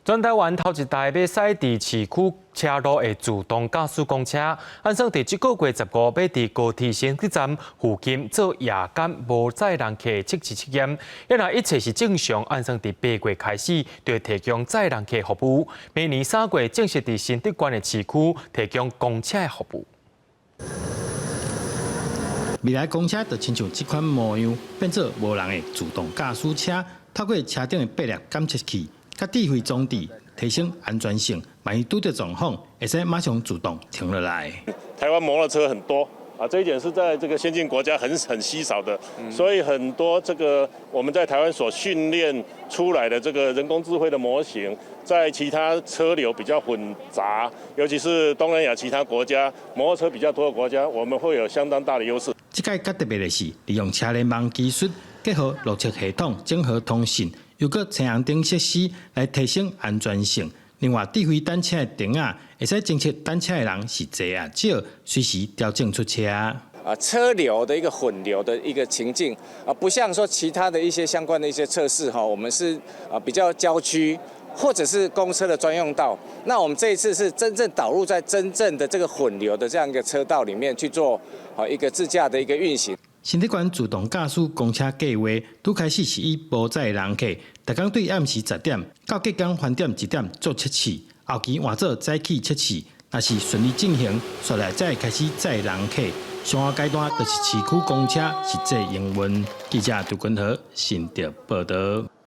全台灣頭一台欲駛佇市區車路的自動駕駛公車，按算佇這個月15欲佇高鐵新竹站附近做夜間無載人客測試測驗。若一切是正常，按算佇8月開始就會提供載人客服務。明年3月正式佇新竹縣的市區提供公車的服務。未來公車就親像這款模樣，變做無人的自動駕駛車，透過車頂的八粒感測器，佮智慧裝置提升安全性，萬一拄著狀況，會使馬上自動停落來。台灣摩托車很多啊，這一點是在這個先進國家很稀少的，所以很多這個我們在台灣所訓練出來的這個人工智慧的模型，在其他車流比較混雜，尤其是東南亞其他國家摩托車比較多的國家，我們會有相當大的優勢。這擺較特別的是，利用車聯網技術，結合路測系統、整合通訊，又閣青紅燈設施來提升安全性。另外，智慧等車的燈仔，會使偵測等車的人是濟抑少，隨時調整出車。啊，車流的一個混流的一個情境啊，不像說其他的一些相關的一些測試哈，我們是啊比較郊區或者是公車的專用道。那我們這一次是真正導入在真正的這個混流的這樣一個車道裡面去做啊一個自駕的一個運行。新竹縣自動駕駛公車計劃，拄開始是以無載人客，逐工對暗時10點到隔工翻點1點做測試，後期換做早起測試，若是順利進行，紲來才會開始載人客。上個階段就是市區公車實際營運。記者杜君和新竹報導。